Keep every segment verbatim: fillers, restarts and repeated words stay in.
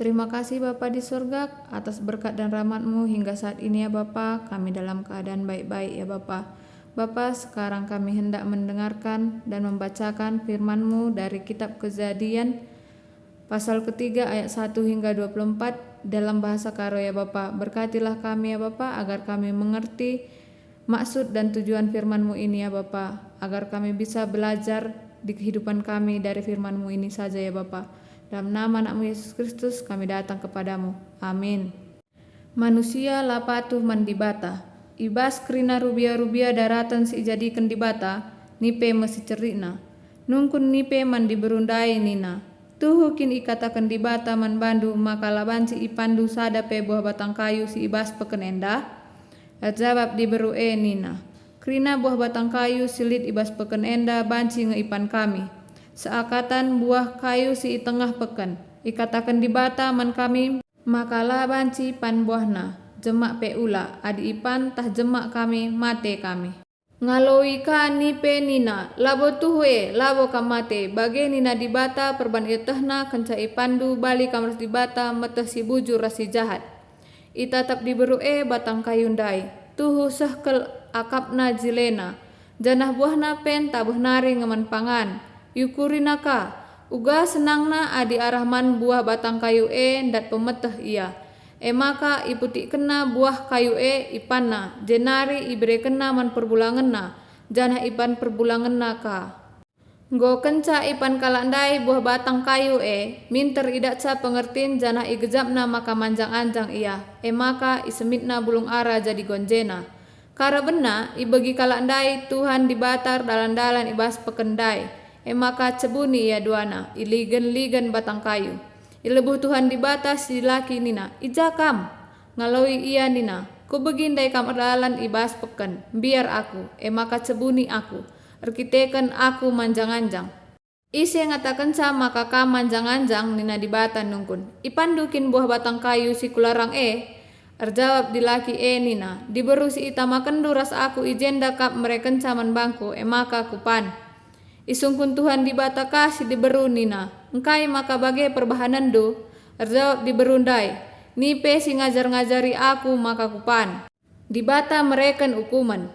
Terima kasih Bapa di surga atas berkat dan rahmat-Mu hingga saat ini ya Bapa, kami dalam keadaan baik-baik ya Bapa. Bapa, sekarang kami hendak mendengarkan dan membacakan firman-Mu dari kitab Kejadian pasal ketiga ayat satu hingga dua puluh empat dalam bahasa Karo ya Bapa. Berkatilah kami ya Bapa, agar kami mengerti maksud dan tujuan firman-Mu ini ya Bapa, agar kami bisa belajar di kehidupan kami dari firman-Mu ini saja ya Bapa. Dalam nama Anak-Mu Yesus Kristus kami datang kepadamu. Amin. Manusia la patuh man Dibata. I bas kerina rubia-rubia daraten si ijadiken Dibata, nipe me si cerikna. Nungkun nipe man diberu ndai nina, "Tuhu kin ikataken Dibata man bandu maka la banci ipanndu sada pe buah batang kayu si i bas peken enda?" Erjabap diberu e nina, "Kerina buah batang kayu si lit i bas peken enda banci nge ipan kami, seakatan buah kayu si i tengah peken. Ikataken Dibata man kami maka la banci pan buahna, jemak pe ula, adi ipan tah jemak kami, mate kami." Ngaloi ka nipe nina, "Labo tuhu e, labo kam mate. Bage nina Dibata, perban ietehna, kenca ipanndu, bali kam ras Dibata, meteh si bujur ras si jahat." Itatap diberu e batang kayu ndai, tuhu seh kal akapna jilena, janah buahna pe ntabeh nari nge man pangan. Iukurina ka, uga senangna adi arah man buah batang kayu e ndat pemeteh ia. E maka iputikkenna buah kayu e ipanna, jenari iberekenna man perbulangenna, janah ipan perbulangenna ka. Enggo kenca ipan kalak ndai buah batang kayu e, minter idatsa pengertin janah igejapna maka manjang-anjang ia, e maka isemitna bulung ara jadi gonjena. Karabenna, ibegi kalak ndai Tuhan Dibata erdalan-dalan i bas peken ndai, e maka cebuni ia duana, iligen-ligen batang kayu. Ilebuh Tuhan Dibata si dilaki nina, "I ja kam?" Ngaloi ia nina, "Kubegi ndai kam erdalan i bas peken, mbiar aku, e maka cebuni aku, erkiteken aku manjang-anjang." "Ise ngatakenca maka kam manjang-anjang?" nina Dibata nungkun. "Ipanndu kin buah batang kayu si kularang e?" Erjabap dilaki e nina, "Diberu si itamakenndu ras aku i jenda kap merekenca man bangku, e maka kupan." Isungkun Tuhan Dibata ka si diberu nina, "Engkai maka bage perbahanenndu?" Erjabap diberu ndai, "Nipe si ngajar-ngajari aku maka kupan." Dibata mereken ukumen.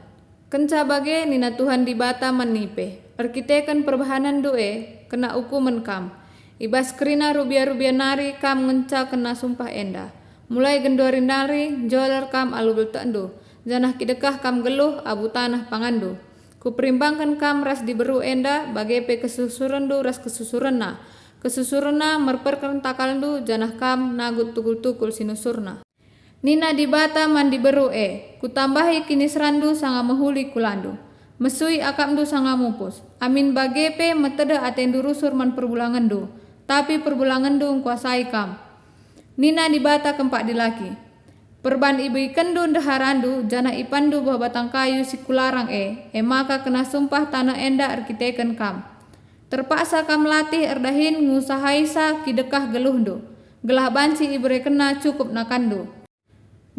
Kenca bage nina Tuhan Dibata man nipe, "Erkiteken perbahanenndu e, kena ukumen kam. I bas kerina rubia-rubia nari kam ngenca kena sumpah enda. Mulai genduari nari njoler kam alu beltekndu, janah kidekah kam geluh abu taneh panganndu. Kuperimbangken kam ras diberu enda, bage pe kesusurenndu ras kesusurenna. Kesusurenna merperken takalndu, janah kam nagut tukul-tukul si nusurna." Nina Dibata man diberu e, "Kutambahi kiniseranndu sanga mehuli kulandu, mesui akapndu sanga mupus. Amin bage pe metedeh atendu rusur man perbulangenndu, tapi perbulangenndu ngkuasai kam." Nina Dibata kempak dilaki, "Perban ibegikenndu ndeharandu, janah ipanndu buah batang kayu si kularang e, e maka kena sumpah taneh enda erkiteken kam. Terpaksa kam latih erdahin ngusahaisa kidekah geluhndu, gelah banci iberekenna cukup nakanndu.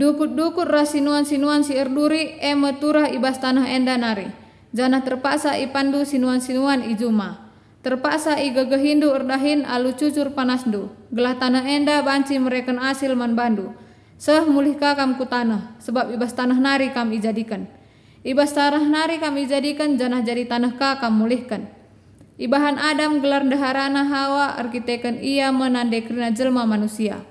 Dukut-dukut ras sinuan-sinuan si erduri e me turah i bas taneh enda nari, janah terpaksa ipanndu sinuan-sinuan i juma. Terpaksa igegehindu erdahin alu cucur panasndu, gelah taneh enda banci mereken asil man bandu. Seh mulih ka kam ku taneh, sebab i bas taneh nari kam ijadiken. I bas taneh nari kam ijadiken, janah jadi taneh ka kam mulihken." Ibahan Adam gelar ndeharana Hawa erkiteken ia me nande kerina jelma manusia.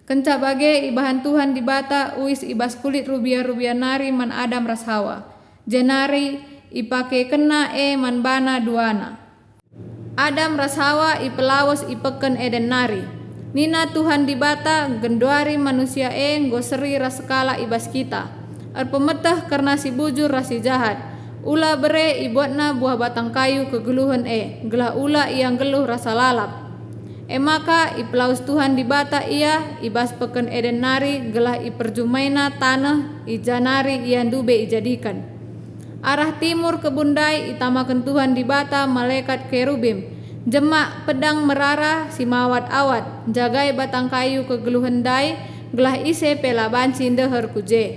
Kenca bage ibahan Tuhan Dibata uis i bas kulit rubia-rubia nari man Adam ras Hawa, jenari ipakekenna e man bana duana. Adam ras Hawa ipelawes i peken Eden nari. Nina Tuhan Dibata, "Genduari manusia e enggo seri ras sekalak i bas kita. Erpemeteh kerna si bujur ras si jahat. Ula bere ibuatna buah batang kayu kegeluhen e, gelah ula ia nggeluh rasa lalap." E maka ipelawes Tuhan Dibata ia i bas peken Eden nari, gelah iperjumaina taneh, i ja nari ia ndube ijadiken. Arah timur kebun ndai itamaken Tuhan Dibata malekat kerubim, jemak pedang merara si mawat-awat, njagai batang kayu kegeluhen ndai, gelah ise pe la banci ndeher ku je.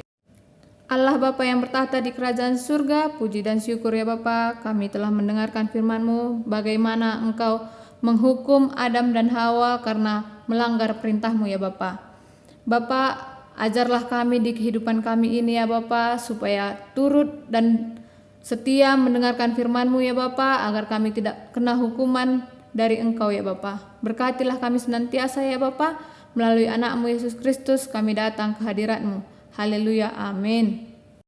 Allah Bapa yang bertakhta di kerajaan surga, puji dan syukur ya Bapa, kami telah mendengarkan firman-Mu, bagaimana Engkau menghukum Adam dan Hawa karena melanggar perintah-Mu, ya Bapa. Bapa, ajarlah kami di kehidupan kami ini, ya Bapa, supaya turut dan setia mendengarkan firman-Mu, ya Bapa, agar kami tidak kena hukuman dari Engkau, ya Bapa. Berkatilah kami senantiasa, ya Bapa, melalui Anak-Mu, Yesus Kristus, kami datang ke hadirat-Mu. Haleluya, amin.